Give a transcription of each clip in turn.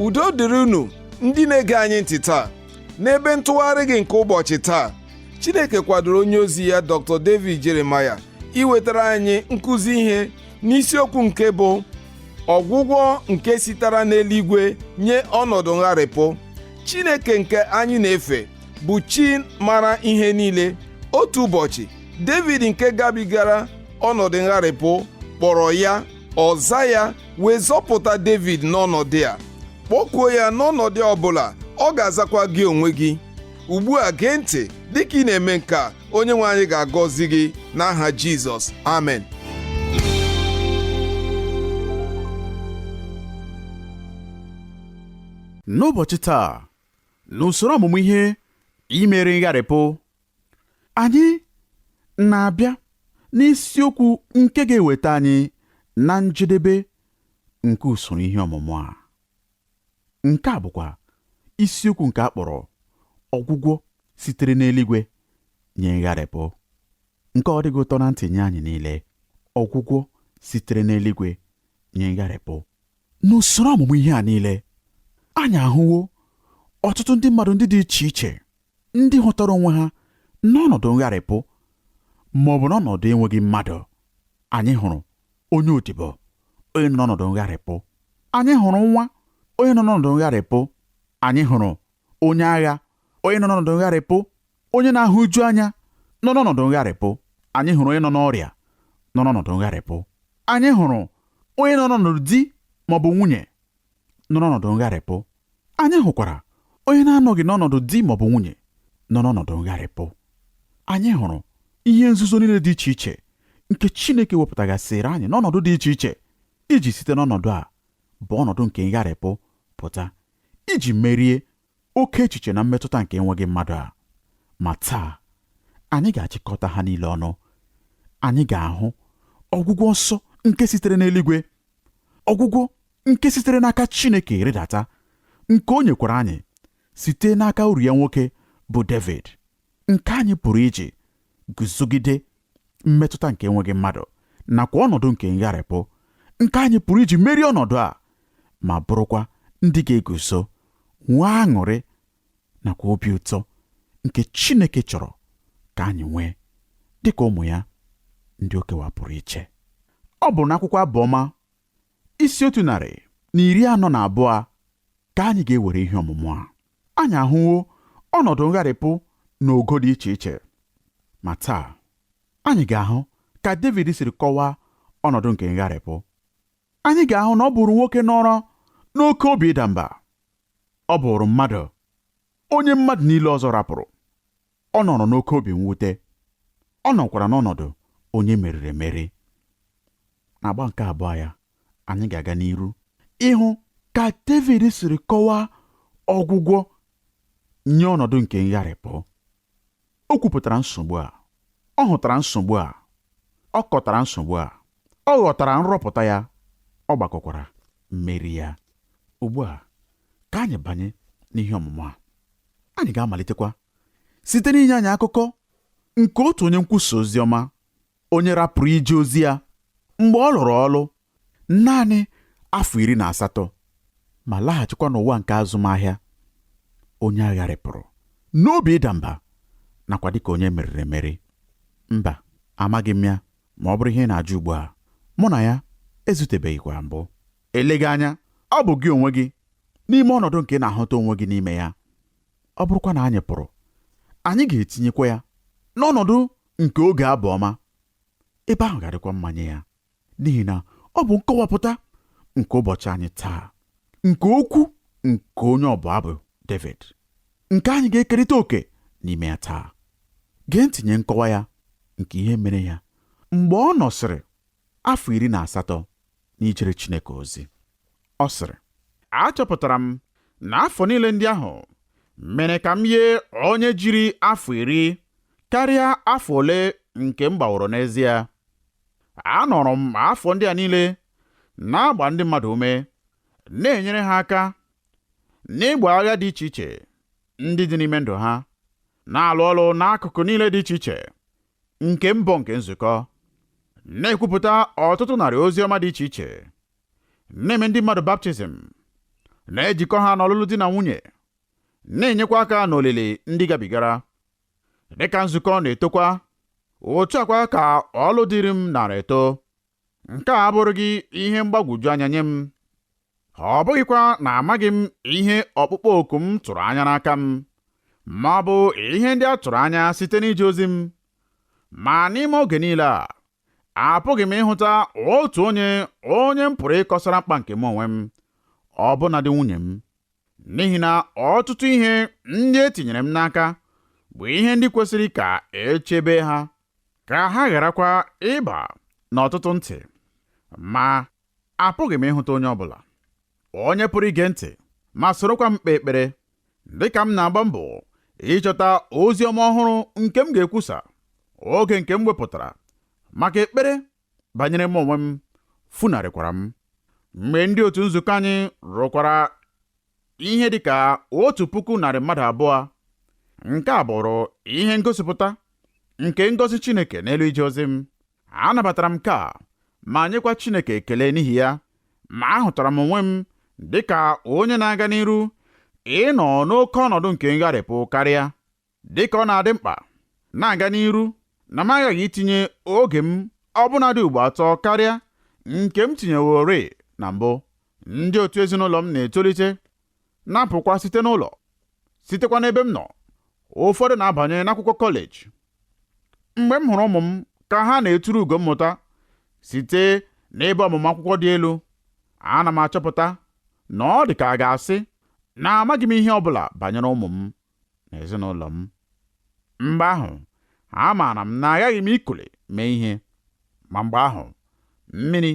Udo dịrị unu ndị na-ege anyị ntị taa. N'ebe ntụgharị gị nke ụbọchị taa, Chineke kwadoro onye ozi ya Dr. David Jeremiah iwetara anyị nkụzi ihe n'isiokwu nke bụ ọgwụgwọ nke sitere n'eluigwe nye ọnọdụ ngharịpụ. Chineke nke anyị na-efe bụ chi mara ihe niile. Otu ụbọchị, David nke gabigara ọnọdụ ngharịpụ kpọrọ ya, ọ za ya, wee zọpụta David n'ọnọdụ a. Kpọkuo ya n'ọnọdụ ọbụla, ọ ga-azakwa gị onwe gị. Ugbu a gee ntị dịka ị na-eme nke a, onye nwe anyị ga-agọzi gị n'aha Jizọs. Amen. N'ụbọchị taa, n'usoro ọmụmụ ihe imeri ngharịpụ, anyị na-abịa n'isiokwu nke ga-eweta anyị na njedebe nke usoro ihe ọmụmụ a. Nke a bụkwa isiokwu nke a kpọrọ ọgwụgwọ sitere n'eluigwe nye ngharịpụ. Nke ọ dịghị ụtọ na ntị nye anyị niile, ọgwụgwọ sitere n'eluigwe nye ngharịpụ. N'usoro ọmụmụ ihe a niile, anyị ahụwo ọtụtụ ndị mmadụ ndị dị iche iche ndị hụtara onwe ha n'ọnọdụ ngharịpụ ma ọ bụ n'ọnọdụ enweghị mmadụ. Anyị hụrụ onye odibo onye nọ n'ọnọdụ ngharịpụ. Anyị hụrụ nwa onye nọ n'ọnọdụ ngharịpụ. Anyị hụrụ onye agha onye nọ n'ọnọdụ ngharịpụ, onye na-ahụju anya nọ n'ọnọdụ ngharịpụ. Anyị hụrụ onye nọ n'ọrịa nọ n'ọnọdụ ngharịpụ. Anyị hụrụ onye nọ n'ọnọdụ di ma ọ bụ nwunye nọ n'ọnọdụ ngharịpụ. Anyị hụkwara onye na-anọghị n'ọnọdụ di ma ọ bụ nwunye nọ n'ọnọdụ ngharịpụ. Anyị hụrụ ihe nzuzo niile dị iche iche nke Chineke wepụtagasịrị anyị n'ọnọdụ dị iche iche iji site n'ọnọdụ a bụ ọnọdụ nke ngharịpụ pụta, iji merie oke echiche na mmetụta nke enweghị mmadụ a. Ma taa, anyị ga-achịkọta ha niile ọnụ. Anyị ga-ahụ ọgwụgwọ nsọ nke sitere n'eluigwe, ọgwụgwọ nke sitere n'aka Chineke rịdata, nke o nyekwara anyị site n'aka uru ya nwoke bụ David, nke anyị pụrụ iji guzogide mmetụta nke enweghị mmadụ nakwa ọnọdụ nke ngharịpụ, nke anyị pụrụ iji merie ọnọdụ a ma bụrụkwa ndị ga-eguzo nwee aṅụrị nakwa obi ụtọ nke Chineke chọrọ ka anyị nwee dịka ụmụ ya ndị o kewapụrụ iche. Ọ bụ n'akwụkwọ Abụ Ọma isi 142 ka anyị ga-ewere ihe ọmụmụ a. Anyị ahụwo ọnọdụ ngharịpụ n'ogo dị iche iche, ma taa anyị ga-ahụ ka Devid siri kọwaa ọnọdụ nke ngharịpụ. Anyị ga-ahụ na ọ bụrụ nwoke nọrọ n'oke obi ịda mba. Ọ bụrụ mmadụ onye mmadụ niile ọzọ rapụrụ. Ọ nọrọ n'oke obi mwute. Ọ nọkwara n'ọnọdụ onye meriri emeri. N'agba nke abụọ ya, anyị ga-aga n'iru ịhụ ka Devid siri kọwaa ọgwụgwọ nye ọnọdụ nke ngharịpụ. O kwupụtara nsogbu a, ọ hụtara nsogbu a, ọ kọtara nsogbu a, ọ ghọtara nrọpụta ya, ọ gbakọkwara mmeri ya. Ugbu a, ka anyị banye n'ihe ọmụmụ a. Anyị ga-amalitekwa site n'inye anyị akụkọ nke otu onye nkwusa ozi ọma onye rapụrụ ije ozi ya mgbe ọ lụrụ ọlụ naanị afọ 18 ma laghachikwa n'ụwa nke azụmahịa, onye agharịpụrụ n'obi ịda mba nakwa dịka onye meriri emeri. Mba, amaghị m ya ma ọ bụrụ ihe ị na-ajụ ugbu a. Mụ na ya ezutebeghịkwa mbụ. Eleghị anya ọ bụ gị onwe gị n'ime ọnọdụ nke ị na-ahụta onwe gị n'ime ya. Ọ bụrụkwa na anyị pụrụ, anyị ga-etinyekwa ya n'ọnọdụ nke oge abụ ọma. Ebe ahụ ga-adịkwa mma nye ya, n'ihi na ọ bụ nkọwapụta nke ụbọchị anyị taa, nke okwu nke onye ọbụ abụ David, nke anyị ga-ekerịta oke n'ime ya taa. Gee ntị nye nkọwa ya nke ihe mere ya mgbe ọ nọsịrị afọ 18 n'ijere Chineke ozi. Ọ sịrị, achọpụtara m na afọ niile ndị ahụ mere ka m yie onye jiri afọ 10 karịa afọ ole nke m gbaworo n'ezie. Anọrọ m afọ ndị a niile na-agba ndị mmadụ ume, na-enyere ha aka n'ịgba agha dị iche iche ndị dị n'ime ndụ ha, na-alụ ọlụ n'akụkụ niile dị iche iche nke mbọ nke nzukọ, na-ekwupụta ọtụtụ narị ozi ọma dị iche iche, na-eme ndị mmadụ baptizim, Na-ejikọ ha n'ọlụlụ di na nwunye, na-enyekwa aka n'olili ndị gabigara. Dịka nzukọ na-etokwa, otu akwa ka ọlụ dịrị m nara eto. Nke a abụrụghị ihe mgbagwoju anya nye m. Ọ bụghịkwa na amaghị m ihe ọkpụkpọ oku m tụrụ anya n'aka m, ma ọ bụ ihe ndị a tụrụ anya site n'ije ozi m. Ma n'ime oge niile a, apụghị m ịhụta otu onye onye m pụrụ ịkọsara mkpa nke m onwe m, ọbụnadị nwunye m, n'ihi na ọtụtụ ihe ndị e tinyere m n'aka bụ ihe ndị kwesịrị ka echebe ha, ka ha gharakwa ịba n'ọtụtụ ntị. Ma apụghị m ịhụta onye ọbụla onye pụrụ ige ntị ma sorokwa m kpee ekpere dịka m na-agba mbọ ịchọta ozi ọma ọhụrụ nke m ga-ekwusa. Oge nke m wepụtara maka ekpere banyere m onwe m funarịkwara m. Mgbe ndị otu nzukọ anyị rụkwara ihe dịka 1,200, nke a bụrụ ihe ngosipụta nke ngọzi Chineke n'elu ije ozi m. Anabatara m nke a ma nyekwa Chineke ekele n'ihi ya, ma ahụtara m onwe m dịka onye na-aga n'iru ịnọ n'oke ọnọdụ nke ngharịpụ karịa, dịka ọ na-adị mkpa na-aga n'iru na m aghaghị itinye oge m ọbụnadị ugbo atọ karịa nke m tinyeworị na mbụ. Ndị otu ezinụlọ m na-etolite na-apụkwa site n'ụlọ, sitekwa n'ebe m nọ. Ụfọdụ na-abanye n'akwụkwọ kọleji. Mgbe m hụrụ ụmụ m ka ha na-eturu ugo mmụta site n'ebe ọmụmụ akwụkwọ dị elu, ana m achọpụta na ọ dị ka a ga-asị na amaghị m ihe ọbụla banyere ụmụ m na ezinụlọ m. Mgbe ahụ, amaara m na aghaghị m ikuli mee ihe, ma mgbe ahụ mmiri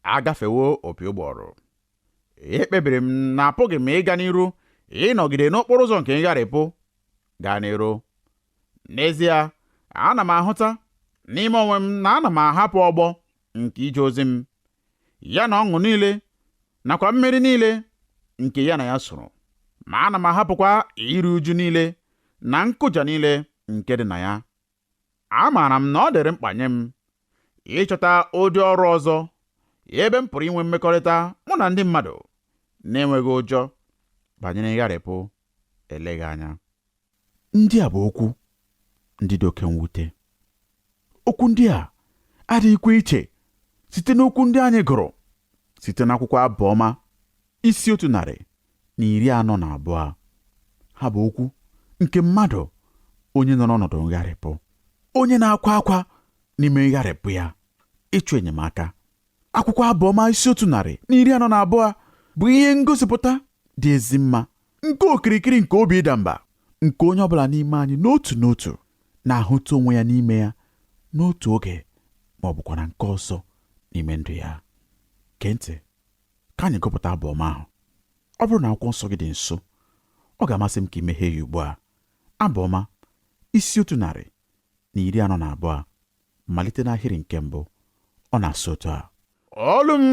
agafewo opi ụgbọrụ. Ekpebiri m na apụghị m ịga n'iru ịnọgide n'okporo ụzọ nke ngharịpụ gaa n'iru. N'ezie, ana m ahụta n'ime onwe m na ana m ahapụ ọgbọ nke ije ozi m, ya na ọṅụ niile nakwa mmeri niile nke ya na ya soro, ma ana m ahapụkwa iru uju niile na nkụja niile nke dị na ya. Amaara m na ọ dịrị mkpa nye m ịchọta ụdị ọrụ ọzọ ebe m pụrụ inwe mmekọrịta mụ na ndị mmadụ na-enweghị ụjọ banyere ngharịpụ eleghị anya. Ndị a bụ okwu ndị dị oke mwute. Okwu ndị a adịghịkwa iche site n'okwu ndị anyị gụrụ site n'akwụkwọ Abụ Ọma isi 142. Ha bụ okwu nke mmadụ onye nọ n'ọnọdụ ngharịpụ, onye na-akwa akwa n'ime ngharịpụ ya ịchọ enyemaka. Akwụkwọ Abụ Ọma isi 142 bụ ihe ngosipụta dị ezi mma nke okirikiri nke obi ịda mba nke onye ọbụla n'ime anyị n'otu n'otu na-ahụta onwe ya n'ime ya n'otu oge ma ọ bụkwa na nke ọzọ n'ime ndụ ya. Gee ntị ka anyị gụpụta abụ ọma ahụ. Ọ bụrụ na akwụkwọ nsọ gị dị nso, ọ ga-amasị m ka ị meghee ya ugbu a. Abụ ọma isi 142, malite n'ahịrị nke mbụ. Ọ na-asụ otu a: Olu m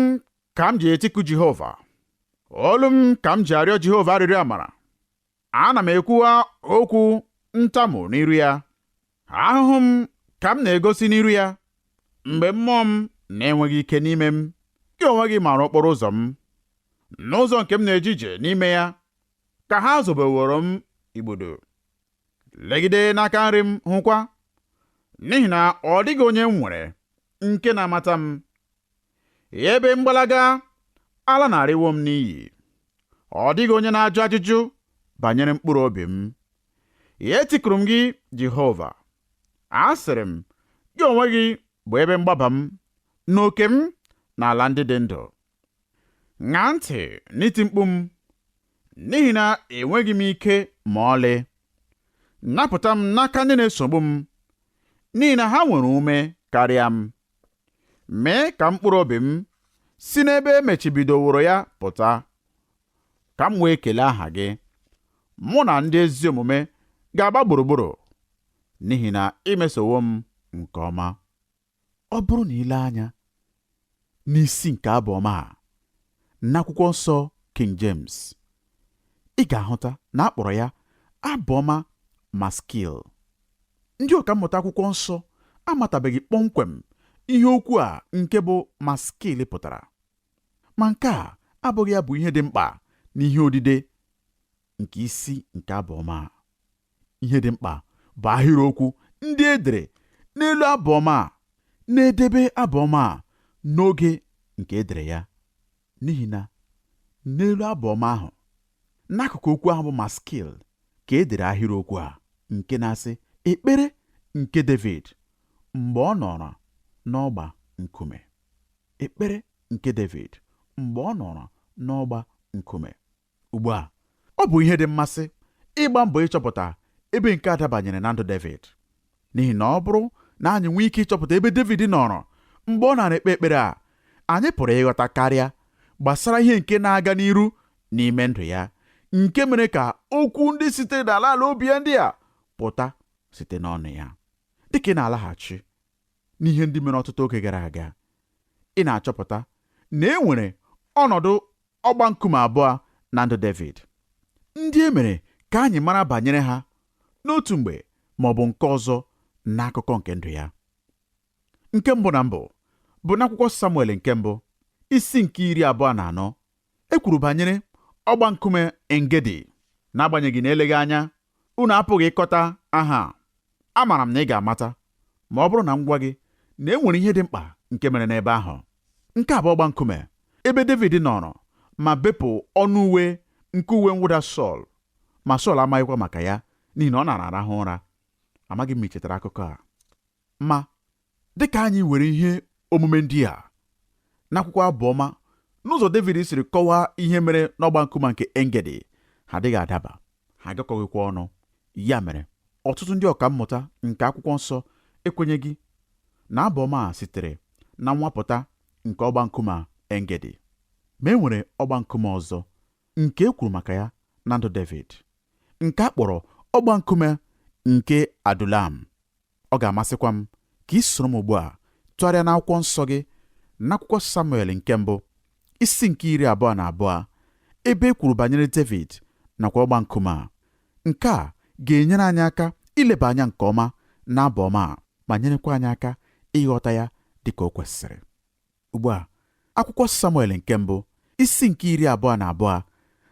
ka m ji etiku Jehova, olu m ka m ji arịọ Jehova arịrịọ amara. Ana m ekwuwa okwu ntamu n'iru ya, ahụhụ m ka m na-egosi n'iru ya. Mgbe mmụọ m na-enweghị ike n'ime m, gị onwe gị maara okporo ụzọ m. N'ụzọ nke m na-eje ije n'ime ya ka ha zobeworo m igbudu. Legide n'aka nri m hụkwa, n'ihi na ọ dịghị onye m nwere nke na-amata m. Ebe mgbalaga ala na-arịwo m n'iyi, ọ dịghị onye na-ajụ ajụjụ banyere mkpụrụ obi m. Etikuru m gị, Jehova, asịrị m, gị onwe gị bụ ebe mgbaba m na oke m n'ala ndị dị ndụ. Ṅaa ntị n'iti mkpu m, n'ihi na enweghị m ike ma ọlị. Napụta m n'aka ndị na-esogbu m, n'ihi na ha nwere ume karịa m. Mee ka mkpụrụ obi m si n'ebe emechibidoworo ya pụta, ka m wee kelee aha gị. Mụ na ndị ezi omume ga-agba gburugburu, n'ihi na imesowo m nke ọma. Ọ bụrụ na ile anya n'isi nke abụ ọma a n'akwụkwọ nsọ King James, ị ga-ahụta na a kpọrọ ya abụ ọma maskil. Ndị ọkammụta akwụkwọ nsọ amatabeghị kpọmkwem ihe okwu a nke bụ maskil pụtara, ma nke a abụghị ya bụ ihe dị mkpa n'ihe odide nke isi nke abụ ọma a. Ihe dị mkpa bụ ahịrịokwu ndị e dere n'elu abụ ọma a na-edebe abụ ọma a n'oge nke e dere ya, n'ihi na n'elu abụ ọma ahụ, n'akụkụ okwu ahụ bụ maskil, ka e dere ahịrịokwu a nke na-asị, ekpere nke Devid mgbe ọ nọrọ n'ọgba nkume. Ekpere nke Devid mgbe ọ nọrọ n'ọgba nkume. Ugbu a, ọ bụ ihe dị mmasị ịgba mbọ ịchọpụta ebe nke a dabanyere na ndụ Devid, n'ihi na ọ bụrụ na anyị nwee ike ịchọpụta ebe Devid nọrọ mgbe ọ nara ekpe ekpere a, anyị pụrụ ịghọta karịa gbasara ihe nke na-aga n'iru n'ime ndụ ya, nke mere ka okwu ndị sitere n'ala ala obi ya ndị a pụta site n'ọnụ ya. Dịka ị na-alaghachi n'ihe ndị mere ọtụtụ oge gara aga, ị na-achọpụta na e nwere ọnọdụ ọgba nkume abụọ na ndụ Devid, ndị e mere ka anyị mara banyere ha n'otu mgbe ma ọ bụ nke ọzọ n'akụkọ nke ndụ ya. Nke mbụ na mbụ bụ n'akwụkwọ Samuel nke mbụ, isi nke 24, e kwuru banyere ọgba nkume Engedi. N'agbanyeghị na eleghị anya unu apụghị ịkọta aha a, amaara m na ị ga-amata ma ọ bụrụ na m gwa gị na e nwere ihe dị mkpa nke mere n'ebe ahụ. Nke a bụ ọgba nkume ebe Devid nọrọ ma bepụ ọnụ uwe nke uwe mwụda Sọl, ma Sọl amaghịkwa maka ya n'ihi na ọ nara arahụ ụra. Amaghị m ma ị chetara akụkọ a. Ma dịka anyị were ihe omume ndị a n'akwụkwọ Abụ Ọma n'ụzọ Devid siri kọwaa ihe mere n'ọgba nkume nke Engedi, ha adịghị adaba, ha agakọghịkwa ọnụ. Ya mere ọtụtụ ndị ọka mmụta nke akwụkwọ nsọ ekwenyeghị na abụ ọma a sitere na nwapụta nke ọgba nkume Engedi. Ma e nwere ọgba nkume ọzọ nke e kwuru maka ya na ndụ Devid, nke a kpọrọ ọgba nkume nke Adulam. Ọ ga-amasịkwa m ka ị soro m ugbu a tụgharịa n'akwụkwọ nsọ gị n'akwụkwọ Samuel nke mbụ, isi nke 22, ebe e kwuru banyere Devid nakwa ọgba nkume a. Nke a ga-enyere anyị aka ileba anya nke ọma n'abụ ọma a ma nyerekwa anyị aka ịghọta ya dị ka o kwesịrị. Ugbu a, akwụkwọ Samuel nke mbụ, isi nke 22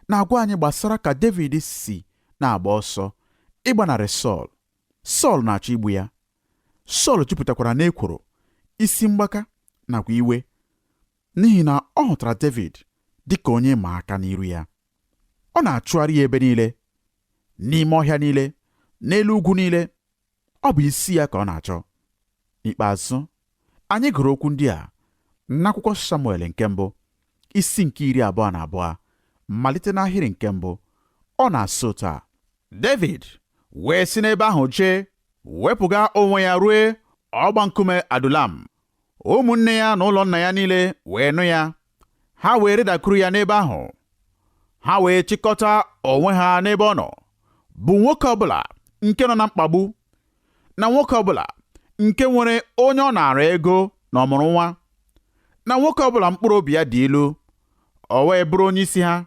na-agwa anyị gbasara ka Devid si na-agba ọsọ ịgbanarị Sọl. Sọl na-achọ igbu ya. Sọl jupụtakwara n'ekworo, isi mgbaka nakwa iwe, n'ihi na ọ hụtara Devid dị ka onye ịma aka n'iru ya. Ọ na-achụgharị ya ebe niile, n'ime ọhịa niile, n'elu ugwu niile. Ọ bụ isi ya ka ọ na-achọ. N'ikpeazụ, anyị gụrụ okwu ndị a n'akwụkwọ Samuel nke mbụ, isi nke 22, malite n'ahịrị nke mbụ. Ọ na-asị otu a: Devid wee si n'ebe ahụ jee wepụga onwe ya rue ọgba nkume Adulam. Ụmụnne ya na ụlọ nna ya niile wee nụ ya, ha wee rịdakwuru ya n'ebe ahụ. Ha wee chịkọta onwe ha n'ebe ọ nọ, bụ nwoke ọbụla nke nọ na mkpagbu, na nwoke ọbụla nke nwere onye ọ nara ego na ọmụrụ nwa, na nwoke ọbụla mkpụrụ obi ya dị ilu. O wee bụrụ onye isi ha,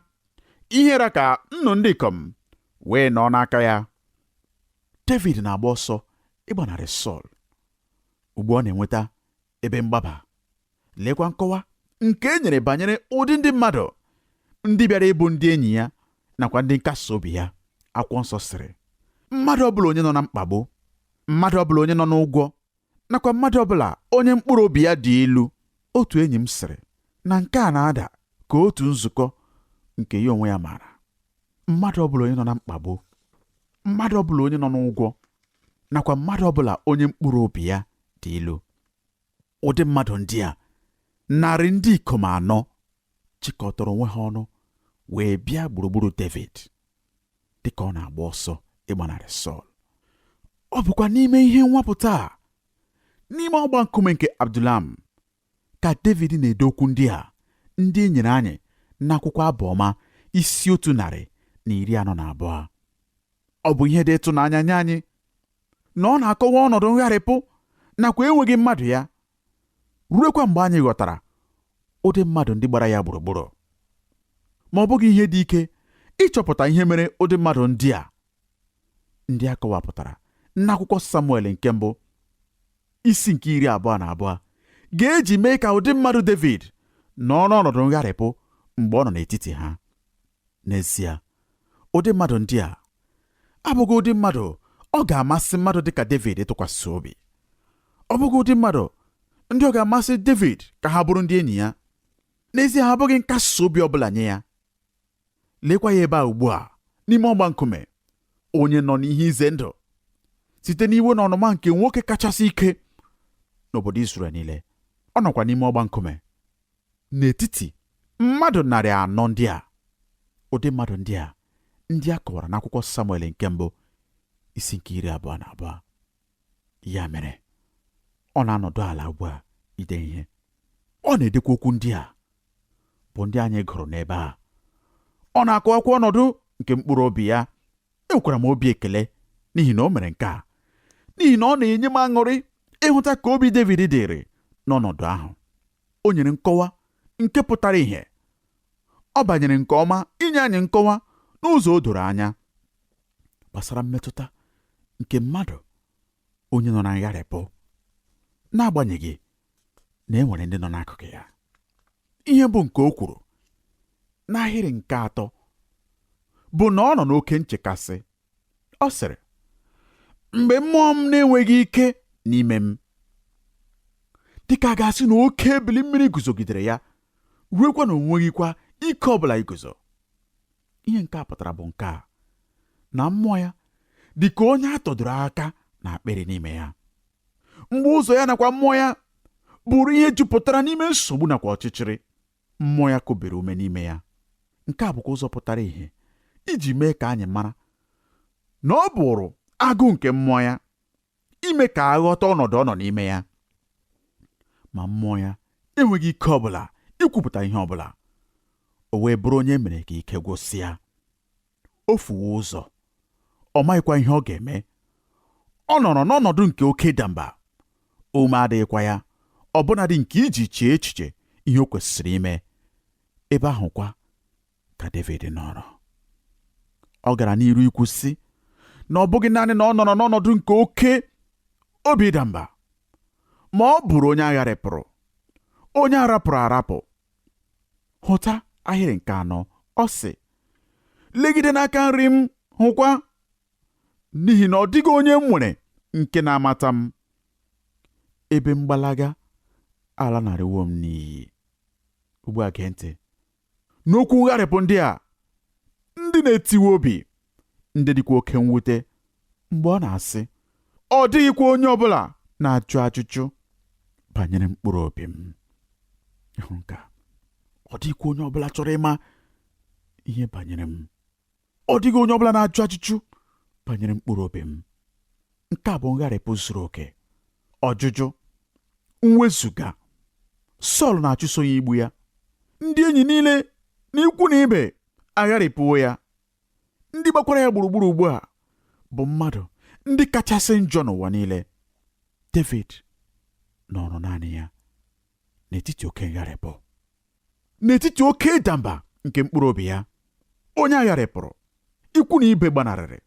ihe ra ka 100 ndị ikom wee nọ n'aka ya. Devid na-agba ọsọ ịgbanarị Sọl. Ugbu ọ na-enweta ebe mgbaba. Leekwa nkọwa nke e nyere banyere ụdị ndị mmadụ ndị bịara ịbụ ndị enyi ya nakwa ndị nkasi obi ya. Akwụkwọ nsọ sịrị, mmadụ ọbụla onye nọ na mkpagbu, mmadụ ọbụla onye nọ n'ụgwọ, nakwa mmadụ ọbụla onye mkpụrụ obi ya dị ilu. Otu enyi m sịrị na nke a na-ada ka otu nzukọ nke ya onwe ya maara. Mmadụ ọbụla onye nọ na mkpagbu, mmadụ ọbụla onye nọ n'ụgwọ, nakwa mmadụ ọbụla onye mkpụrụ obi ya dị ilu. Ụdị mmadụ ndị a, 400 ndị ikom chịkọtara onwe ha ọnụ wee bịa gburugburu Devid dịka ọ na-agba ọsọ ịgbanarị Sọl. Ọ bụkwa n'ime ihe nwapụta a, n'ime ọgba nkume nke Adulam, ka Devid na-ede okwu ndị a ndị e nyere anyị n'akwụkwọ Abụ Ọma isi 142. Ọ bụ ihe dị ịtụnanya nye anyị na ọ na-akọwa ọnọdụ ngharịpụ nakwa enweghị mmadụ ya, ruekwa mgbe anyị ghọtara ụdị mmadụ ndị gbara ya gburugburu. Ma ọ bụghị ihe dị ike ịchọpụta ihe mere ụdị mmadụ ndị a ndị a kọwapụtara n'akwụkwọ Samuel nke mbụ isi nke 22 ga-eji mee ka ụdị mmadụ Devid nọ n'ọnọdụ ngharịpụ mgbe ọ nọ n'etiti ha. N'ezie, ụdị mmadụ ndị a abụghị ụdị mmadụ ọ ga-amasị mmadụ dịka David ịtụkwasị obi. Ọ bụghị ụdị mmadụ ndị ọ ga-amasị David ka ha bụrụ ndị enyi ya. N'ezie, ha abụghị nkasi obi ọbụla nye ya. Lekwa ya ebe a ugbu a n'ime ọgba nkume, onye nọ n'ihe ize ndụ site n'iwe na ọnụma nke nwoke kachasị ike n'obodo Izrel niile. Ọ nọkwa n'ime ọgba nkume n'etiti mmadụ 400 ndị a, ụdị mmadụ ndị a ndị a kọwara n'akwụkwọ Samuel nke mbụ isi nke 22. Ya mere ọ na-anọdụ ala ugbu a ide ihe. Ọ na-edekwa okwu ndị a bụ ndị anyị gụrụ n'ebe a. Ọ na-akọwakwa ọnọdụ nke mkpụrụ obi ya. Enwekwara m obi ekele n'ihi na o mere nke a, n'ihi na ọ na-enye m aṅụrị ịhụta ka obi David dịrị n'ọnọdụ ahụ. O nyere nkọwa nke pụtara ìhè. Ọ banyere nke ọma inye anyị nkọwa n'ụzọ o doro anya gbasara mmetụta nke mmadụ onye nọ na ngharịpụ, n'agbanyeghị na e nwere ndị nọ n'akụkụ ya. Ihe bụ nke o kwuru n'ahịrị nke atọ bụ na ọ nọ n'oke nchekasị. Ọ sịrị, mgbe mmụọ m na-enweghị ike n'ime m, dịka a ga-asị na oke ebili mmiri guzogidere ya, ruekwa na o nweghịkwa ike ọbụla iguzo. Ihe nke a pụtara bụ nke a, na mmụọ ya dị ka onye a tọdoro aka na akpịrị n'ime ya. Mgbe ụzọ ya nakwa mmụọ ya bụrụ ihe jupụtara n'ime nsogbu nakwa ọchịchịrị, mmụọ ya kụbiri ume n'ime ya. Nke a bụkwa ụzọ pụtara ìhè iji mee ka anyị mara na ọ bụrụ agụụ nke mmụọ ya ime ka a ghọta ọnọdụ ọ nọ n'ime ya. Ma mmụọ ya enweghị ike ọbụla ikwupụta ihe ọbụla, o wee bụrụ onye mere ka ike gwụsịa. O fuwo ụzọ, ọ maghịkwa ihe ọ ga-eme. Ọ nọrọ n'ọnọdụ nke oke ịda mba, ume adịghịkwa ya ọbụnadị nke iji chee echiche ihe o kwesịrị ime. Ebe ahụ kwa ka David nọrọ. Ọ gara n'iru ikwu sị na ọ bụghị naanị na ọ nọrọ n'ọnọdụ nke oke obi ịda mba, ma ọ bụrụ onye agharịpụrụ, onye arapụrụ arapụ. Hụta ahịrị nke anọ, ọ sị, legide n'aka nri m hụkwa, n'ihi na ọ dịghị onye m nwere nke na-amata m. Ebe mgbalaga alanarịwo m n'iyi. Ugbu a gee ntị n'okwu ngharịpụ ndị a, ndị na-etiwe obi, ndị dịkwa oke mwute, mgbe ọ na-asị, ọ dịghịkwa onye ọbụla na-ajụ ajụjụ banyere mkpụrụ obi m. Ịhụ nke a, ọ dịghịkwa onye ọbụla chọrọ ịma ihe banyere m. Ọ dịghị onye ọbụla na-ajụ ajụjụ banyere mkpụrụ obi m. Nke a bụ ngharịpụ zuru oke, ọjụjụ, mwezuga. Sọl na-achụso ya igbu ya. Ndị enyi niile na ikwu na ibe agharịpụwo ya. Ndị gbakwara ya gburugburu ugbu a bụ mmadụ ndị kachasị njọ n'ụwa niile. David nọrọ naanị ya n'etiti oke ngharịpụ, n'etiti oke ịda mba nke mkpụrụ obi ya. Onye agharịpụrụ, ikwu na ibe gbanarịrị.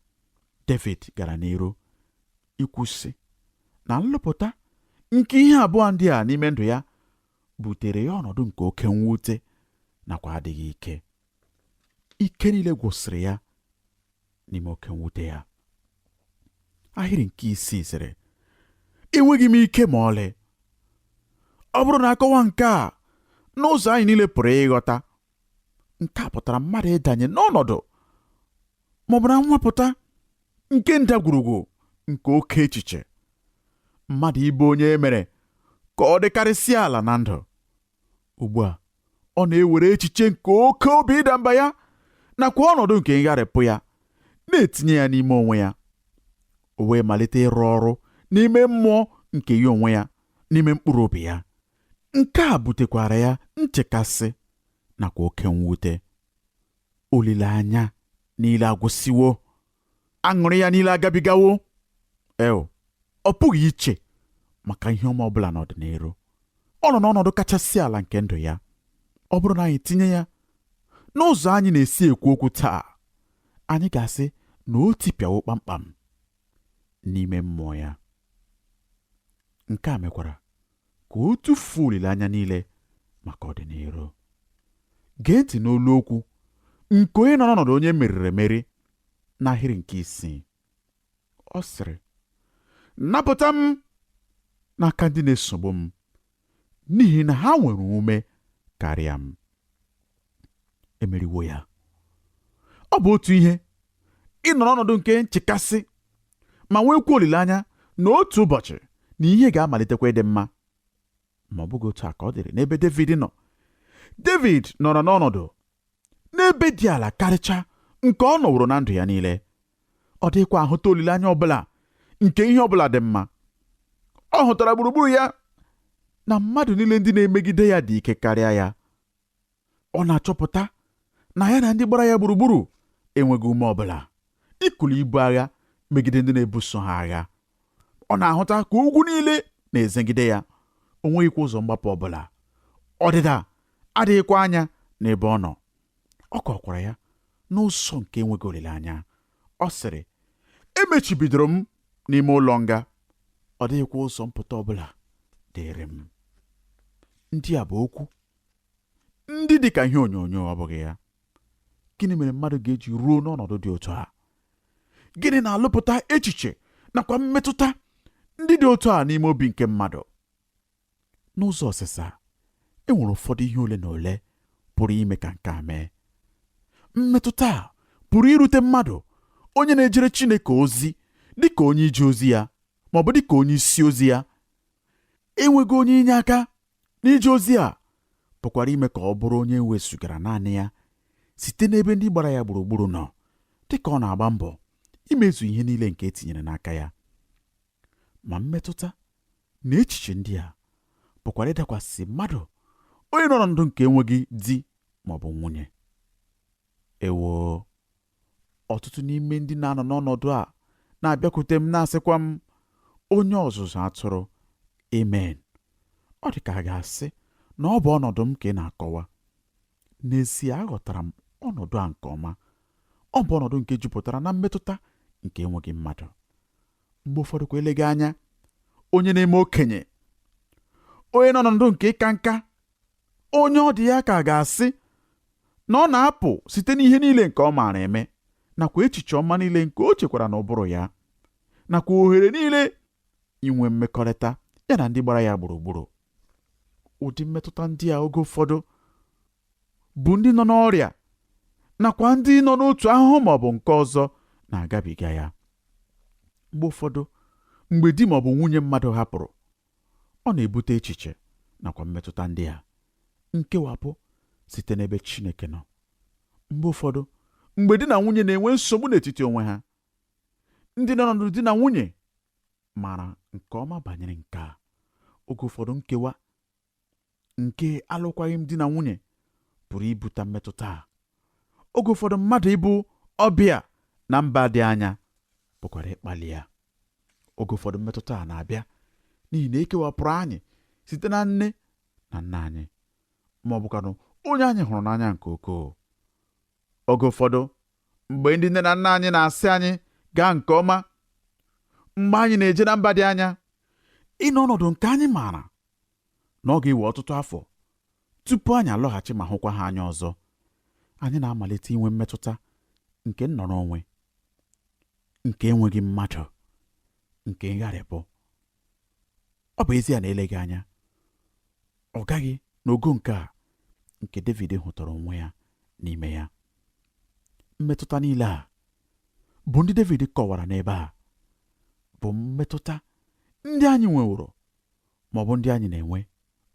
David gara n'iru ikwu sị na nlụpụta nke ihe abụọ ndị a n'ime ndụ ya butere ya ọnọdụ nke oke mwute nakwa adịghị ike. Ike niile gwụsịrị ya n'ime oke mwute ya. Ahịrị nke isii sịrị, enweghị m ike ma ọlị. Ọ bụrụ na akọwa nke a n'ụzọ anyị niile pụrụ ịghọta, nke a pụtara mmadụ ịdanye n'ọnọdụ maọbụ na nwapụta nke ndagwurugwu nke oke echiche, mmadụ ịbụ onye e mere ka ọ dịkarịsịa ala na ndụ. Ugbu a ọ na-ewere echiche nke oke obi ịda mba ya nakwa ọnọdụ nke ngharịpụ ya na-etinye ya n'ime onwe ya. O wee malite ịrụ ọrụ n'ime mmụọ nke ya onwe ya, n'ime mkpụrụ obi ya. Nke a butekwara ya nchekasị nakwa oke mwute. Olileanya niile agwụsịwo, aṅụrị ya niile agabigawo. Eo, ọ pụghị iche maka ihe ọma ọbụla n'ọdịnihu. Ọ nọ n'ọnọdụ kachasị ala nke ndụ ya. Ọ bụrụ na anyị tinye ya n'ụzọ anyị na-esi ekwu okwu taa, anyị ga-asị na o tipịawo kpamkpam n'ime mmụọ ya. Nke a mekwara ka o tufuo olileanya niile maka ọdịnihu. Gee ntị n'olu okwu nke onye nọ n'ọnọdụ onye meriri emeri n'ahịrị nke isii. Ọ sịrị, napụta m n'aka ndị na-esogbu m, n'ihi na ha nwere ume karịa m. Emeriwo ya. Ọ bụ otu ihe ịnọ n'ọnọdụ nke nchekasị ma nwekwa olileanya na otu ụbọchị na ihe ga-amalitekwa ịdị mma. Ma ọ bụghị otu a ka ọ dịrị n'ebe Devid nọ. Devid nọrọ n'ọnọdụ n'ebe dị ala karịchaa nke ọ nọworo na ndụ ya niile. Ọ dịghịkwa ahụta olileanya ọbụla nke ihe ọbụla dị mma. Ọ hụtara gburugburu ya na mmadụ niile ndị na-emegide ya dị ike karịa ya. Ọ na-achọpụta na ya na ndị gbara ya gburugburu enweghị ume ọbụla ikuli ibu agha megide ndị na-ebuso ha agha. Ọ na-ahụta ka ugwu niile na-ezegide ya, o nweghịkwa ụzọ mgbapụ ọbụla. Ọdịda adịghịkwa anya n'ebe ọ nọ. Ọ kọkwara ya n'ụzọ nke enweghị olileanya. Ọ sịrị, emechibidoro m n'ime ụlọ nga, ọ dịghịkwa ụzọ mpụta ọbụla dịrị m. Ndị a bụ okwu ndị dị ka ihe onyonyo, ọ bụghị ya? Gịnị mere mmadụ ga-eji ruo n'ọnọdụ dị otu a? Gịnị na-alụpụta echiche nakwa mmetụta ndị dị otu a n'ime obi nke mmadụ? N'ụzọ ọsịsa, e nwere ụfọdụ ihe ole na ole pụrụ ime ka nke a mee. Mmetụta a pụrụ irute mmadụ onye na-ejere Chineke ozi dịka onye ije ozi ya ma ọ bụ dịka onye isi ozi ya. Enweghị onye inye aka n'ije ozi a pụkwara ime ka ọ bụrụ onye wezụgara naanị ya site n'ebe ndị gbara ya gburugburu nọ, dịka ọ na-agba mbọ imezu ihe niile nke etinyere n'aka ya. Ma mmetụta na echiche ndị a pụkwara ịdakwasị mmadụ onye nọ n'ọnọdụ nke enweghị di ma ọ bụ nwunye. Ewoo, ọtụtụ n'ime ndị na-anọ n'ọnọdụ a na-abịakwute m na-asịkwa m, onye ọzụzụ atụrụ, amen. Ọ dị ka a ga-asị na ọ bụ ọnọdụ m ka ị na-akọwa. N'ezie, aghọtara m ọnọdụ a nke ọma. Ọ bụ ọnọdụ nke jupụtara na mmetụta nke enweghị mmadụ. Mgbe ụfọdụ kwa eleghị anya, onye na-eme okenye, onye nọ n'ọnọdụ nke ịka nka, onye ọ dị ya ka a ga-asị na ọ na-apụ site n'ihe niile nke ọ maara eme nakwa echiche ọma niile nke o chekwara n'ụbụrụ ya nakwa ohere niile inwe mmekọrịta ya na ndị gbara ya gburugburu. Ụdị mmetụta ndị a oge ụfọdụ bụ ndị nọ n'ọrịa nakwa ndị nọ n'otu ahụhụ ma ọ bụ nke ọzọ na-agabiga ya. Mgbe ụfọdụ, mgbe di ma ọ bụ nwunye mmadụ hapụrụ, ọ na-ebute echiche nakwa mmetụta ndị a, nkewapụ site n'ebe Chineke nọ. Mgbe ụfọdụ, mgbe di na nwunye na-enwe nsogbu n'etiti onwe ha, ndị nọ n'ọnọdụ di na nwunye maara nke ọma banyere nke a. Oge ụfọdụ nkewa nke alụkwaghịm di na nwunye pụrụ ibute mmetụta a. Oge ụfọdụ mmadụ ịbụ ọbịa na mba dị anya pụkwara ịkpali ya. Oge ụfọdụ mmetụta a na-abịa n'ihi na ekewapụrụ anyị site na nne na nna anyị ma ọ bụkwanụ onye anyị hụrụ n'anya nke ukwuu. Oge ụfọdụ mgbe ndị nne na nna anyị na-asị anyị gaa nke ọma mgbe anyị na-eje na mba dị anya, ịnọ ọnọdụ nke anyị maara na ọ ga-ewe ọtụtụ afọ tupu anyị alọghachi ma hụkwa ha anya ọzọ, anyị na-amalite inwe mmetụta nke nnọrọ onwe, nke enweghị mmadụ, nke ngharịpụ. Ọ bụ ezie na eleghị anya ọ gaghị n'ogo nke a nke Devid hụtara onwe ya n'ime ya. Mmetụta niile a bụ ndị Devid kọwara n'ebe a bụ mmetụta ndị anyị nweworo ma ọ bụ ndị anyị na-enwe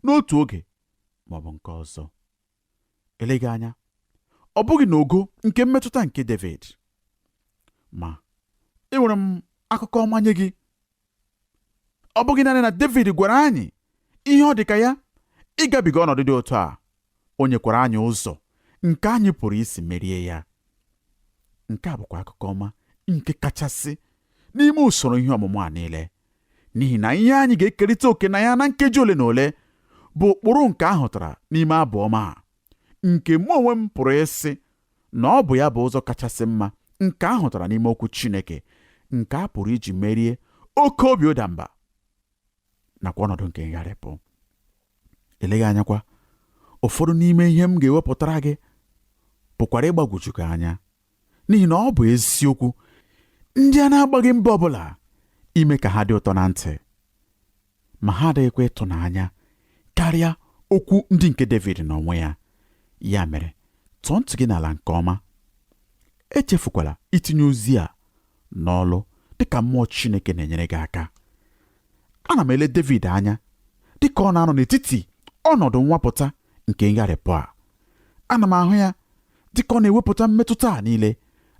n'otu oge ma ọ bụ nke ọzọ. Eleghị anya ọ bụghị n'ogo nke mmetụta nke Devid, ma enwere m akụkọ ọma nye gị. Ọ bụghị naanị na Devid gwara anyị ihe ọ dị ka ya ịgabiga ọnọdụ dị otu a, o nyekwara anyị ụzọ nke anyị pụrụ isi merie ya. Nke a bụkwa akụkọ ọma nke kachasị n'ime usoro ihe ọmụmụ a niile, n'ihi na ihe anyị ga-ekerịta oke na ya na nkeji ole na ole bụ ụkpụrụ nke a hụtara n'ime abụ ọma a, nke mụ onwe m pụrụ ịsị na ọ bụ ya bụ ụzọ kachasị mma nke a hụtara n'ime okwu Chineke nke a pụrụ iji merie oke obi ụda mba nakwa ọnọdụ nke ngharịpụ. Eleghị anyakwa ụfọdụ n'ime ihe m ga-ewepụtara gị pụkwara ịgbagwoju gị anya, n'ihi na ọ bụ eziokwu ndị a na-agbaghị mbọ ọbụla ime ka ha dị ụtọ na ntị, ma ha adịghịkwa ịtụnanya karịa okwu ndị nke David n'onwe ya. Ya mere, tọọ ntị gị n'ala nke ọma, echefukwala itinye ozi a n'ọlụ dịka mmụọ Chineke na-enyere gị aka. Ana m ele David anya dịka ọ na-anọ n'etiti ọnọdụ nwapụta nke ngharịpụ a. Ana m ahụ ya dịka ọ na-ewepụta mmetụta a niile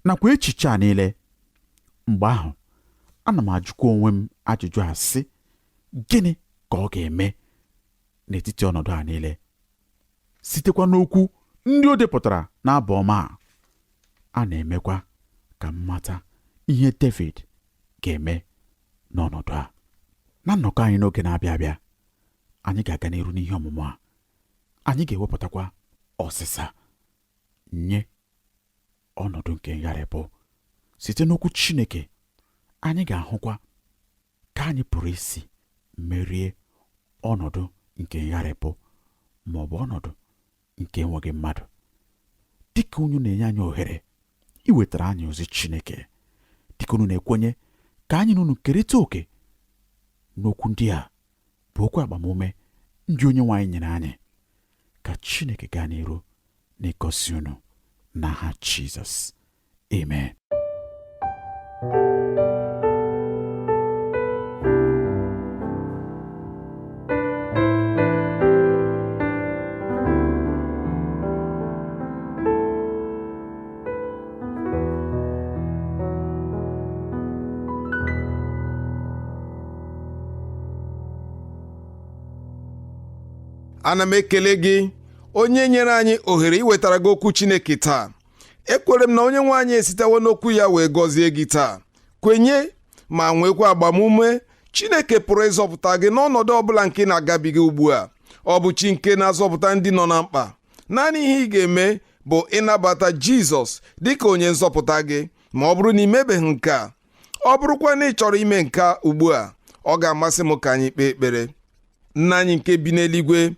nakwa echiche a niile. Mgbe ahụ, ana m ajụkwa onwe m ajụjụ a sị, gịnị ka ọ ga-eme n'etiti ọnọdụ a niile? Sitekwa n'okwu ndị o depụtara n'abụ ọma a, a na-emekwa ka m mata ihe David ga-eme n'ọnọdụ a. Na nnọkọ anyị n'oge na-abịa abịa, anyị ga-aga n'iru n'ihe ọmụmụ a. Anyị ga-ewepụtakwa ọsịsa nye ọnọdụ nke ngharịpụ site n'okwu Chineke. Anyị ga-ahụkwa ka anyị pụrụ isi merie ọnọdụ nke ngharịpụ ma ọ bụ ọnọdụ nke enweghị mmadụ, dịka unu na-enye anyị ohere iwetara anyị ozi Chineke, dịka unu na-ekwenye ka anyị na unu kerịta oke n'okwu ndị a bụ okwu agbamume ndị onye nwe anyị nyere anyị. Ka Chineke gaa n'iru n'ịgọzi unu n'aha Jizọs. Amen. Ana m ekele gị onye nyere anyị ohere iwetara gị okwu Chineke taa. Ekwere m na onye nwe anyị esitewo n'okwu ya wee gọzie gị taa. Kwenye ma nwekwa agbamume. Chineke pụrụ ịzọpụta gị n'ọnọdụ ọbụla nke ị na-agabiga ugbu a. Ọ bụ chi nke na-azọpụta ndị nọ na mkpa. Naanị ihe ị ga-eme bụ ịnabata Jizọs dịka onye nzọpụta gị, ma ọ bụrụ na ị mebeghị nke a. Ọ bụrụkwa na ị chọrọ ime nke a ugbu a, ọ ga-amasị m ka anyị kpee ekpere. Nna anyị nke bi n'eluigwe,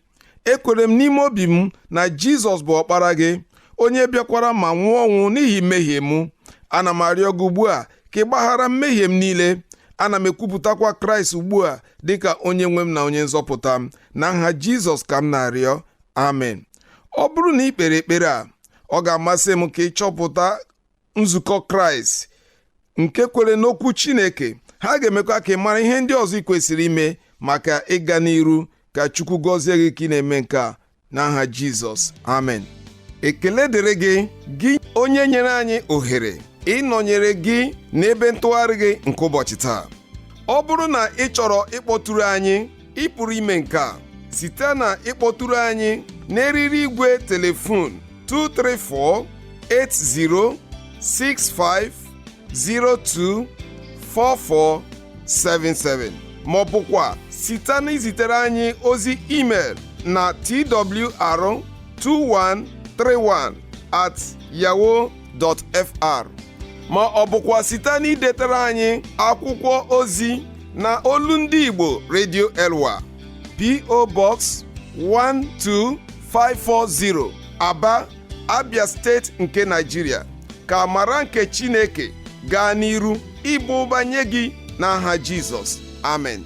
ekwere m n'ime obi m na Jizọs bụ ọkpara gị, onye bịakwara ma nwụọ ọnwụ n'ihi mmehie m. Ana m arịọ gị ugbu a ka ị gbaghara mmehie m niile. Ana m ekwupụtakwa Kraịst ugbu a dịka onye nwe m na onye nzọpụta m. Na nha Jizọs ka m na-arịọ, amen. Ọ bụrụ na ị kpere ekpere a, ọ ga-amasị m ka ị chọpụta nzukọ Kraịst nke kwere n'okwu Chineke. Ha ga-emekwa ka ị mara ihe ndị ọzọ ị kwesịrị ime maka ịga n'iru. Ka Chukwu gọzie gị ka ị na-eme nke a n'aha Jizọs, amen. Ekele dịrị gị, gị onye nyere anyị ohere ịnọnyere gị n'ebe ntụgharị gị nke ụbọchị taa. Ọ bụrụ na ị chọrọ ịkpọtụrụ anyị, ị pụrụ ime nke a site na ịkpọtụrụ anyị n'eriri igwe telefon 234 80 65 02 44 77, ma ọ bụkwa site na izitere anyị ozi email na twr2131 at yahoo dot fr, ma ọ bụkwa site na idetere anyị akwụkwọ ozi na Olu Ndị Igbo Radio Elwa, P.O. Box 12540, Aba, Abia Steeti nke Nigeria. Ka amara nke Chineke gaa n'iru ịba ụba nye gị n'aha Jizọs, amen.